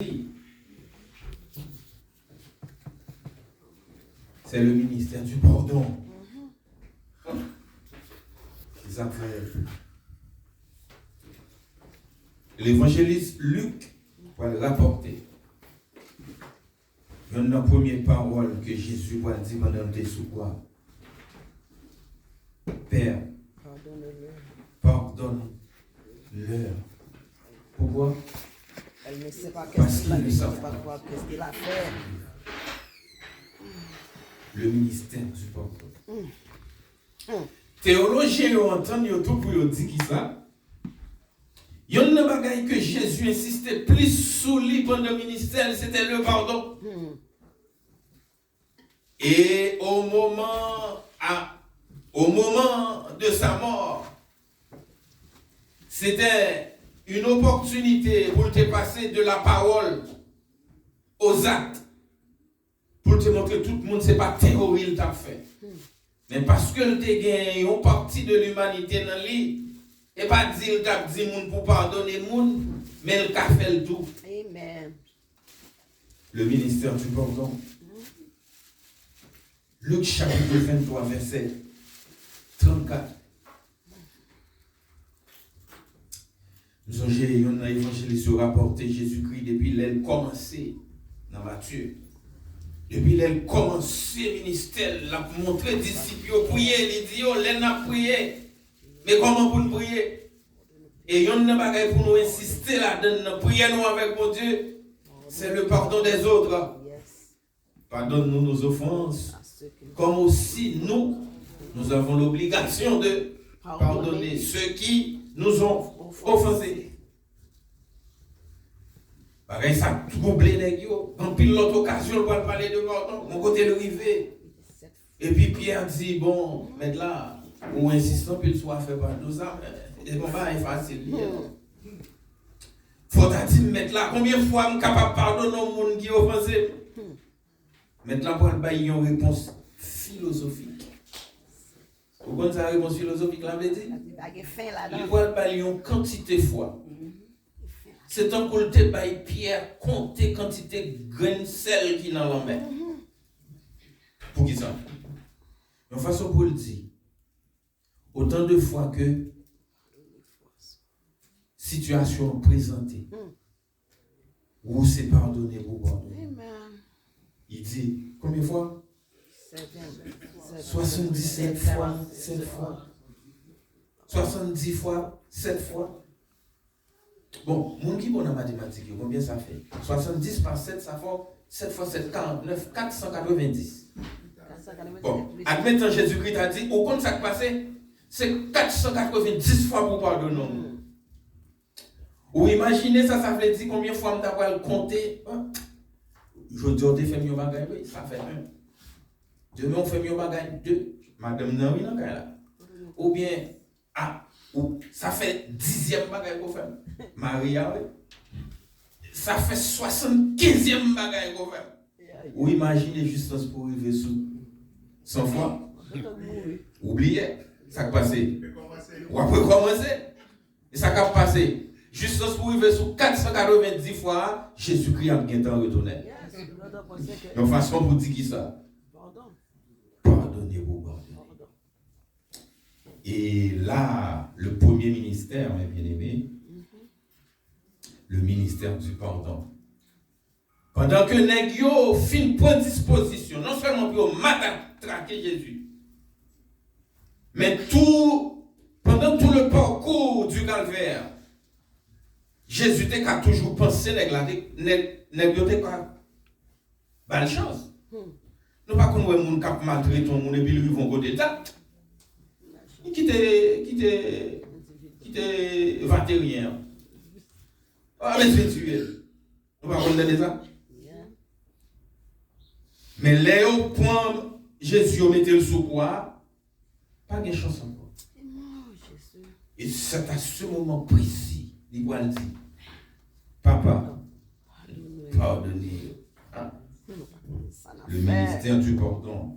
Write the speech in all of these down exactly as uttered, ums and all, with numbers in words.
C'est le ministère du pardon. Se sa k fè levanjelis Lik pral rapòte youn nan premye pawòl ke Jezi pral di pandan l te sou kwa. Père, pardonne-leur. Pourquoi? Parce qu'ils ne savent pas. Le ministère du pardon. Teyolojyen yo antann yo tou pou yo di kisa? Youn nan bagay ke Jezi ensiste plis sou li pandan ministè l, se te le pardon. Et au moment, à, au moment de sa mort, c'était une opportunité pour te passer de la parole aux actes, pou l te montre tout moun se pa teyori l t ap fè. Men paske l te gen yon pati de limanite nan li, e pa di l t ap di moun pou padone moun, men l ka fè l tou. Amen. Le ministère du pardon. Luc chapitre vingt-trois, verset trente-quatre. M sonje youn nan evanjelis yo rapòte Jezikri depi lè l kòmanse nan Matye. Depi lè l kòmanse ministè l, l ap montre disip yo priye, li di yo, lè n ap priye, men kòman pou n priye? E youn nan bagay pou nou ensiste ladan l nan priyè nou avèk Bondye, c'est le pardon des autres. Pardonne-nous nos offenses, comme aussi nous, nous avons l'obligation de pardonner ceux qui nous ont offensés. Bagay sa twouble nèg yo. Anpil lòt okazyon, l pral pale de padon. Yon kote l rive. Epi Pyè di, bon, mèt la, ou ensiste anpil sou afè padon sa, men se pa yon bagay fasil li ye, non. Fò w ta di m, mèt la, konbyen fwa m kapab padone yon moun ki ofanse m? Mèt la pral bay yon repons filozofik. Ou konn sa repons filozofik la vle di? Li pral bay yon kantite fwa. Se tankou l te bay Pyè konte kantite grenn sèl ki nan lanmè. Poukisa? Yon fason pou l di, otan de fwa ke sitiyasyon an prezante, ou se padone pou padone. Li di, konbyen fwa? Swasanndiznèf fwa sèt fwa. Swasanndis fwa sèt fwa. Bon, moun ki bon nan matematik yo, konbyen sa fè? Swasanndis pa sèt, sa fè sèt fwa sèt, karantnèf, kat san katrevenndis. Bon, admetan Jezikri ta di, ou konn sa k pase? Se kat san katrevenndis fwa pou w padone yon moun. Ou imajine sa, sa vle di konbyen fwa m ta pral konte? Jodi a w te fè m yon bagay, wi, sa fè en. Demen w fè m yon bagay, de. Madanm nan, wi, nan kay la. Oubyen, a, ou, sa fè dizyèm bagay ke w fè m. Mari a, wi. Sa fè swasannkenzyèm bagay ke w fè m. Ou imajine jistans pou rive sou san fwa? Ou bliye sa k pase. W ap rekòmanse. E sa k ap pase? Jistans pou rive sou kat san katrevenndis fwa a, Jezikri ap gentan retounen. Yon fason pou di kisa? Padone pou padone. Et là, le premier ministère, mes bien-aimés, le ministère du pardon. Pandan ke nèg yo fin pran dispozisyon, non sèlman pou yo matrake Jezi, men tou, pandan tout le parcours du calvaire, Jezi te ka toujou panse nèg la, te, nèg, nèg yo te ka ba l chans. Nou pa konn wè moun k ap maltrete yon moun epi l rive yon kote, l ta, li kite, kite, kite vateryen an. A, mesye tiye l. Nou pa konn tande sa? Men lè yo pran Jezi, yo mete l sou kwa a, pa gen chans ankò. E c'est à ce moment précis, li pral di, Papa, padone yo. Le ministère du pardon.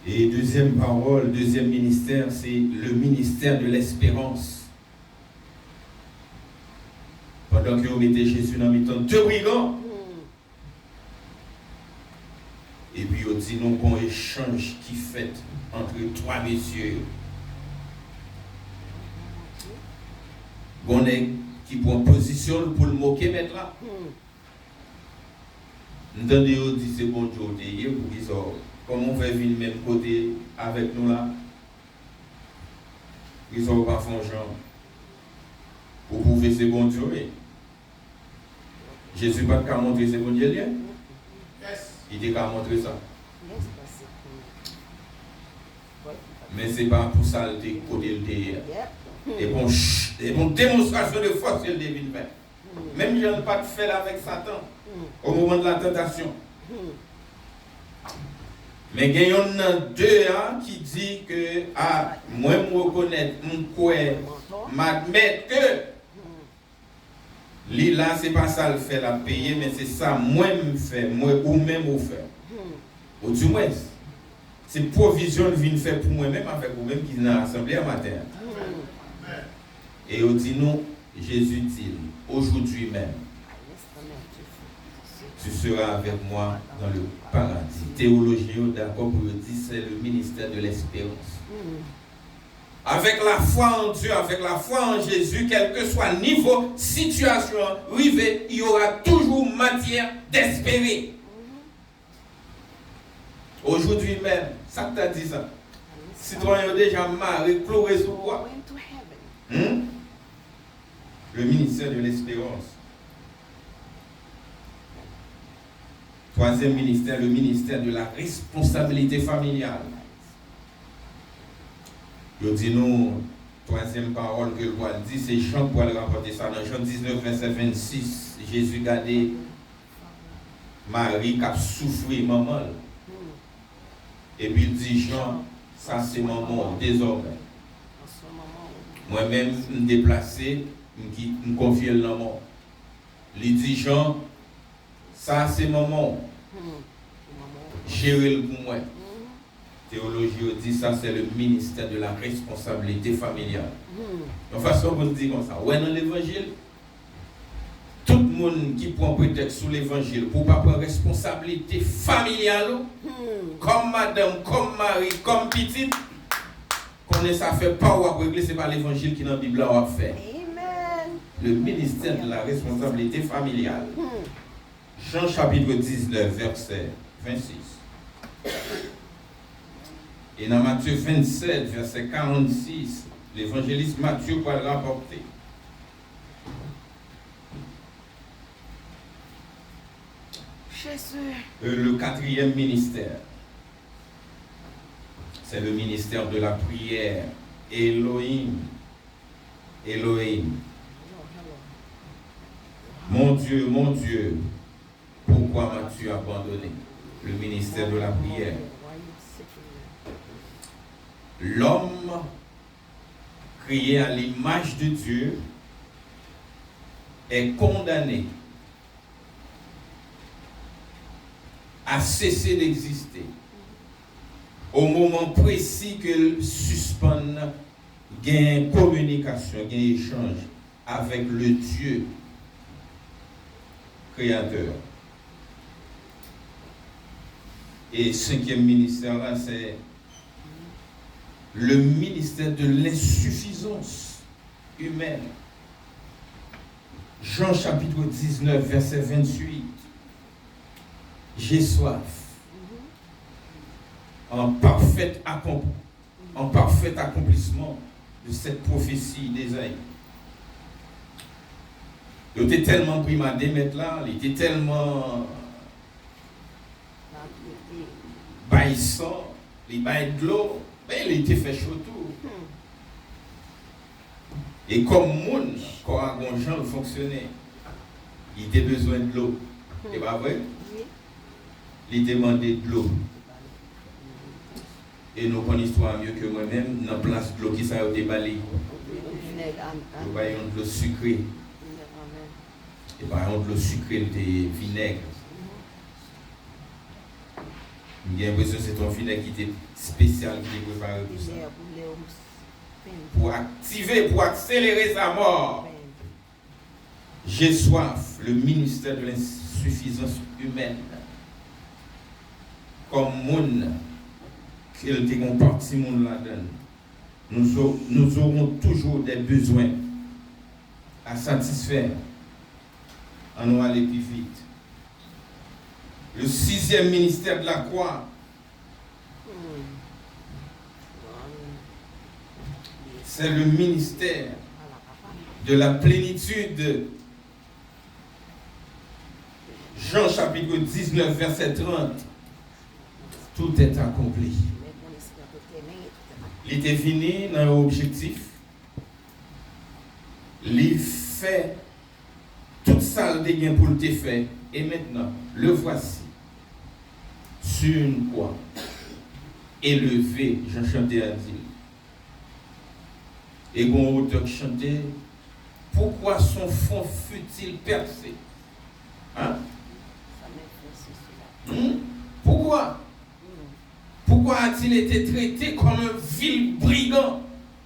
E dezyèm pawòl, dezyèm ministè, se le ministè de lespérans. Pandan ke yo mete Jezi nan mitan de brigan, epi yo di nou gon echanj ki fèt antre twa mesye yo. Gon nèg ki pran pozisyon l pou l moke mèt la. M tande yo di se Bondye w te ye, poukisa w, kòman w fè vin menm kote avèk nou la? Poukisa w pa fè yon jan pou pwouve se Bondye w ye? Jezi pa t ka montre se Bondye l ye? Li te ka montre sa. Men se pa pou sa l te kote l te ye a. E bon, e bon demonstrasyon de fòs ke l te vin fè. Menm jan l pa t fè l avèk Satan, au moment de la tentation. Men gen yonn nan de a ki di ke, a, mwen m rekonèt, m kwè, m admèt ke li la, se pa sa l fè l ap peye, men se sa mwen m fè, mwen, ou menm ou fè. Odimwens, se pwovizyon l vin fè pou mwen menm avèk ou menm ki nan asanble a maten an. E yo di nou, Jezi di l, aujourd'hui même, tu seras avec moi dans le paradis. Teyolojyen yo dakò pou yo di c'est le ministère de l'espérance. Avec la foi en Dieu, avec la foi en Jésus, quel que soit nivo sitiyasyon an rive, il y aura toujours matière d'espérer. Aujourd'hui même, sa k ta di sa? Sitwayen yo deja mare, kloure sou kwa. Hmm? Le ministère de l'espérance. Twazyèm ministè, le ministère de la responsabilité familiale. Yo di nou, twazyèm pawòl ke l pral di, se Jan k pral rapòte sa. Nan Jan diznèf, vèsè vennsis, Jezi gade Mari k ap soufri manman l. Epi l di Jan, sa se manman w dezòmè. Mwen menm, m deplase, m ki, m konfye l nan men w. Li di Jan, sa se manman w. Jere l pou mwen. Teyoloji yo di sa se le ministère de la responsabilité familiale. Yon fason pou n di konsa, ou wè nan levanjil, tout moun ki pran pretèks sou levanjil pou w pa pran responsablite familyal ou, kòm madanm, kòm mari, kòm pitit, konnen sa fè pa w w ap regle, se pa levanjil ki nan Bib la w ap fè. Le ministère de la responsabilité familiale. Jan chapit diznèf, vèsè vennsis. E nan Matye vennsèt, vèsè karannsis, levanjelis Matye pral rapòte. Jezi. Euh, le quatrième ministère, c'est le ministère de la prière. Elohim, Elohim. Mon Dieu, mon Dieu, pourquoi m'as-tu abandonné? Le ministère de la prière. L'homme créé à l'image de Dieu est condamné à cesser d'exister au moment précis que l sispann gen kominikasyon, gen echanj avèk le Dieu créateur. E senkyèm ministè la, se le ministère de l'insuffisance humaine. Jan chapit diznèf, vèsè venntuit. J'ai soif. En parfait accompli- en parfait accomplissement de cette prophétie d'Ésaïe. Yo te tèlman primade mèt la, li te tèlman bay san, li bay dlo, men li te fè cho tou. E kòm moun, kò a gon jan l fonksyone, li te bezwen dlo. E pa vre? Li te mande dlo. E nou konn istwa a mye ke mwen menm, nan plas dlo, kisa yo te ba li? Yo ba yon dlo sikre. E pa yon dlo sikre, l te ye, vinèg. M gen enpresyon se t yon finè ki te espesyal ki te prepare pou sa. Pou aktive, pou akselere sa mò. J'ai soif, le ministère de l'insuffisance humaine. Kòm moun ke l te gen yon pati moun ladan l, nous, a- nous aurons toujours des besoins à satisfaire. Ann nou ale pi vit. Le sixième ministère de la croix, c'est le ministère de la plénitude. Jean chapitre dix-neuf, verset trente. Tout est accompli. Li te vini nan yon objektif. Li fè tout sa l te gen pou l te fè. Et maintenant, le voici sur une croix, élevé, jan chantè a di. E gen yon otè k chante, pourquoi son front fut-il percé? Hein? Hmm? Pourquoi? Pourquoi a-t-il été traité comme un vil brigand?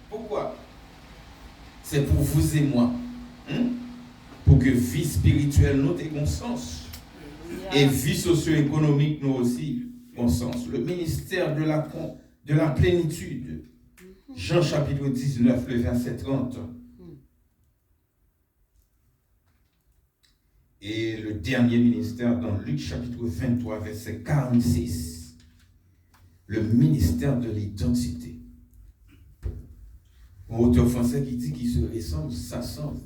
Pourquoi? C'est pour vous et moi. Hmm? Pou ke vi espirityèl nou te gen sans. E vi sosyo-ekonomik nou osi gen sans. Le ministère de la con- de la plénitude. Jean chapitre dix-neuf, le verset trente. Et le dernier ministère dans Luc chapitre vingt-trois, verset quarante-six. Le ministère de l'identité. Un auteur français qui dit qui se ressemble s'assemble.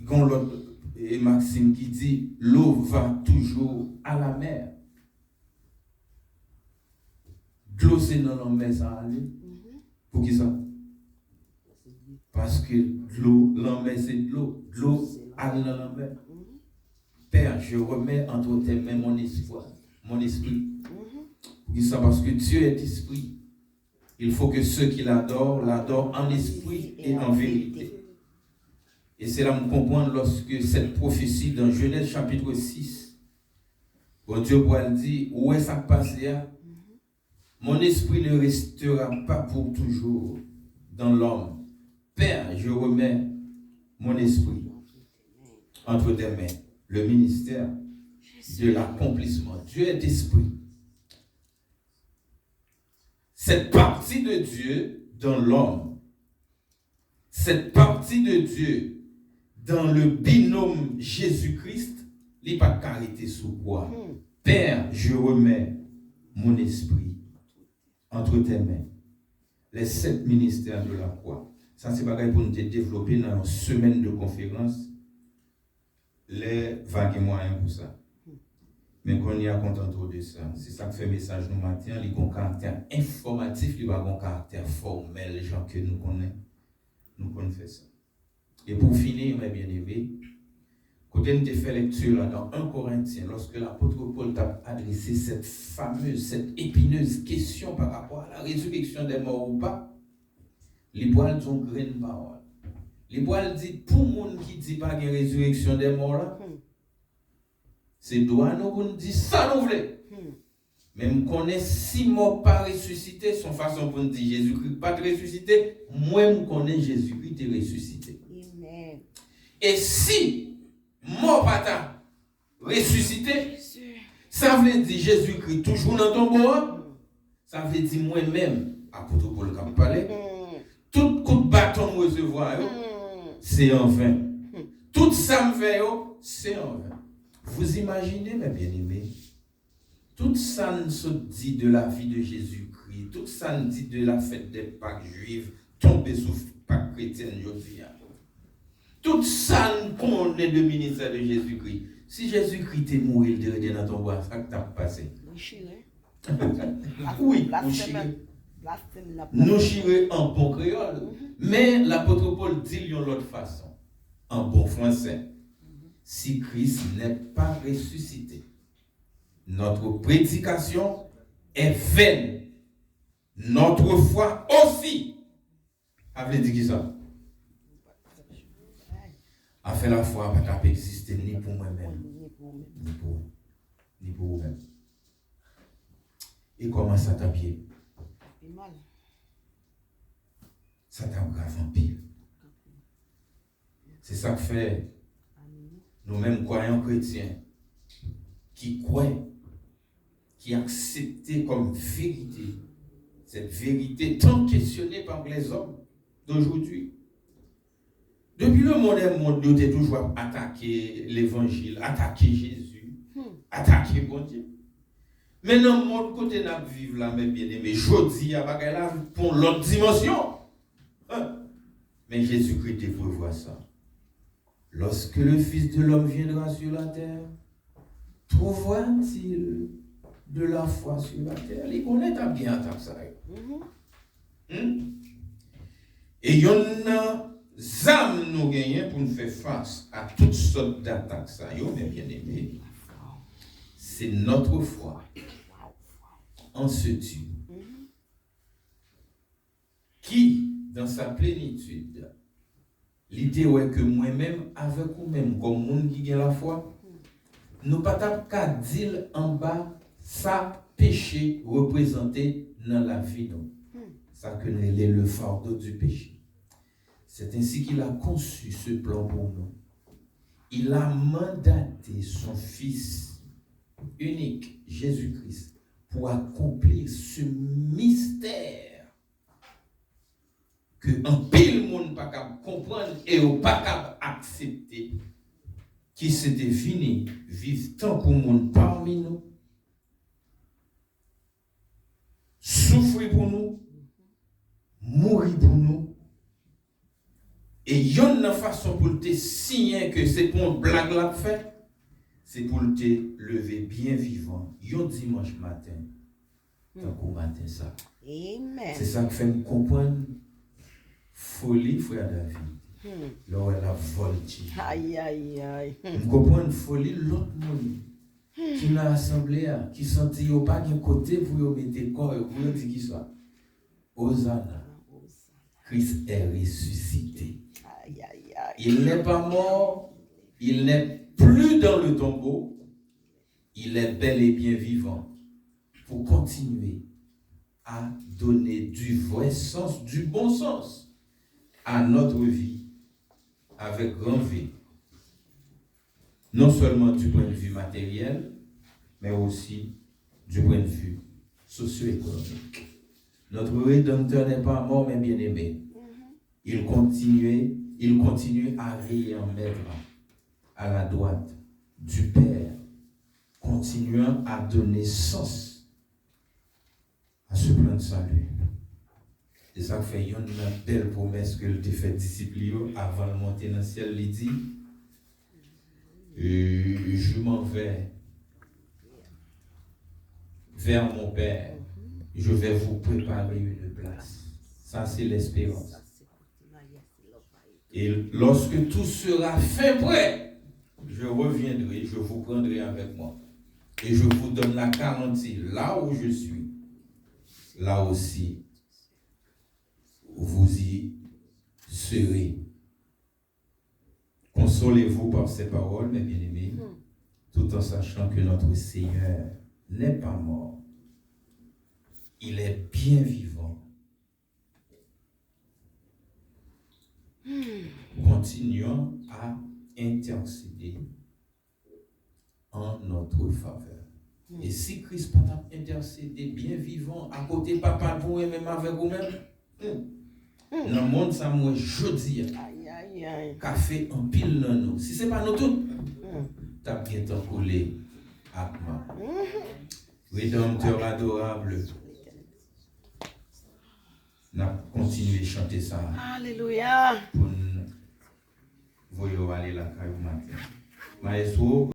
Gon lòt e maksim ki di, l'eau va toujours à la mer. Dlo se nan lanmè sa ale. Poukisa? Paske dlo, lanmè se dlo. Dlo al nan lanmè. Père, je remets entre tes mains mon espoir, mon esprit. Poukisa? Paske Dieu est esprit. Il faut que ceux qui l'adorent l'adorent en esprit et en vérité. E se la m konprann lòske cette prophétie dans Genèse chapitre six, Bondye pral di, ou wè sa k pase a? Mon esprit ne restera pas pour toujours dans l'homme. Père, je remets mon esprit entre tes mains. Le ministère de l'accomplissement. Dieu est esprit. Cette partie de Dieu dans l'homme, cette partie de Dieu dans le binôme Jésus-Christ, li pa t ka rete sou kwa. Père, je remets mon esprit entre tes mains. Les sept ministères de la croix. Sa se bagay pou nou te devlope nan yon semèn de konferans. Lè va gen mwayen pou sa. Men kounye a, kontante w de sa. Se sa k fè mesaj nou maten an, li gon karaktè enfòmatif, li pa gon karaktè fòmèl, jan ke nou konnen, nou konn fè sa. E pou fini, mes bien-aimés, kote n te fè lekti la dans un Corinthiens, lorsque l'apôtre Paul t ap adrese cette fameuse, cette épineuse question par rapport à la résurrection des morts ou pas, li pral di yon grenn pawòl. Li pral di, pou moun ki di pa gen rezireksyon dè mò la, se dwa nou pou n di sa nou vle. Men m konnen si mò pa resisite, se yon fason pou n di Jezikri pa t resisite, mwen m konnen Jezikri te resisite. E si mò pa ta resisite, sa vle di Jezikri toujou nan tonbo a. Sa vle di mwen menm, apot Pòl k ap pale, tout kout baton m resevwa yo, se anven. Tout sa m fè yo, se anven. Vous imaginez, mes bien-aimés, tout sa n sot di de la vie de Jésus-Christ, tout sa n di de la fête des Pâques juives, tonbe sou Pak kretyèn jodi a. Tout sa n konnen de ministè de Jezikri, si Jezikri te mouri, l te rete nan tonbo a, sa k t ap pase? Nou chire. Wi, nou chire. Nou chire an bon kreyòl. Men lapot Pòl di l yon lòt fason, an bon fransè, si Christ n'est pas ressuscité, notre prédication est vaine, notre foi aussi. Sa vle di kisa? Afè lafwa a pa t ap egziste ni pou mwen menm, ni pou ou, ni pou ou menm. E kòman sa t ap ye? Sa t ap grav anpil. Se sa k fè nou menm kwayan kretyen ki kwè, ki aksepte kòm verite cette vérité tant questionnée par les hommes d'aujourd'hui. Depuis le monde est monde, yo te toujou ap atake levanjil, atake Jezi, atake Bondye. Men nan mond kote n ap viv la, men byeneme, jodi a bagay la pran lòt dimansyon. Men Jezikri te prevwa sa. Lorsque le Fils de l'homme viendra sur la terre, trouvera-t-il de la foi sur la terre? Li konnen t ap gen atak sa yo. Hmm? E yonn nan zam nou genyen pou n fè fas a tout sòt datak sa yo, men byeneme, se notre foi en ce Dieu qui, dans sa plénitude, li te wè ke mwen menm avèk ou menm, kòm moun ki gen lafwa, nou pa t ap ka di l anba sa peche reprezante nan lavi nou. Sa ke n rele le fardeau du péché. C'est ainsi qu'il a conçu ce plan pour nous. Il a mandaté son Fils unique, Jésus-Christ, pour accomplir ce mystère ke anpil moun pa kab konprann e yo pa kab aksepte, ki se te vini viv tankou moun pami nou, soufri pou nou, mouri pou nou. E yonn nan fason pou l te siyen ke se pa yon blag l ap fè, se pou l te leve byen vivan yon dimanch maten, tankou maten sa. Amen. Se sa k fè m konprann foli frè David, lè w wè l ap vòltije. Ay, ay, ay. M konprann foli lòt moun ki nan asanble a, ki santi yo pa gen kote pou yo mete kò yo, pou yo di kisa? Hosanna, Christ est ressuscité. Aïe, aïe, aïe. Il n'est pas mort, il n'est plus dans le tombeau, il est bel et bien vivant pour continuer à donner du vrai sens, du bon sens à notre vie avec grand V. Non seulement du point de vue matériel, mais aussi du point de vue socio-économique. Notre Rédempteur n'est pas mort, mes bien-aimés. Il continue, il continue à veiller en maître à la droite du Père, continuant à donner sens à ce plan de salut. Se sa k fè yonn nan bèl pwomès ke l te fè disip li yo avan l monte nan syèl, li di, euh, je m'en vais vers mon Père, je vais vous préparer une place. Ça, c'est l'espérance. Et lorsque tout sera fait prêt, je reviendrai, je vous prendrai avec moi. Et je vous donne la garantie, là où je suis, là aussi, vous y serez. Consolez-vous par ces paroles, mes bien-aimés, tout en sachant que notre Seigneur n'est pas mort. Il est bien vivant. Continuons à intercéder en notre faveur. E si Kris pa t ap entèsede byen vivan akote Papa l pou mwen menm avèk ou menm, hmm, nan mond sa m wè jodi a, ka fè anpil nan nou, si se pa nou tout, t ap gentan kole ak mò. Rédempteur adorable. N ap kontinye chante sa a. Alelouya. Pou n voye w ale lakay ou maten. Maestro.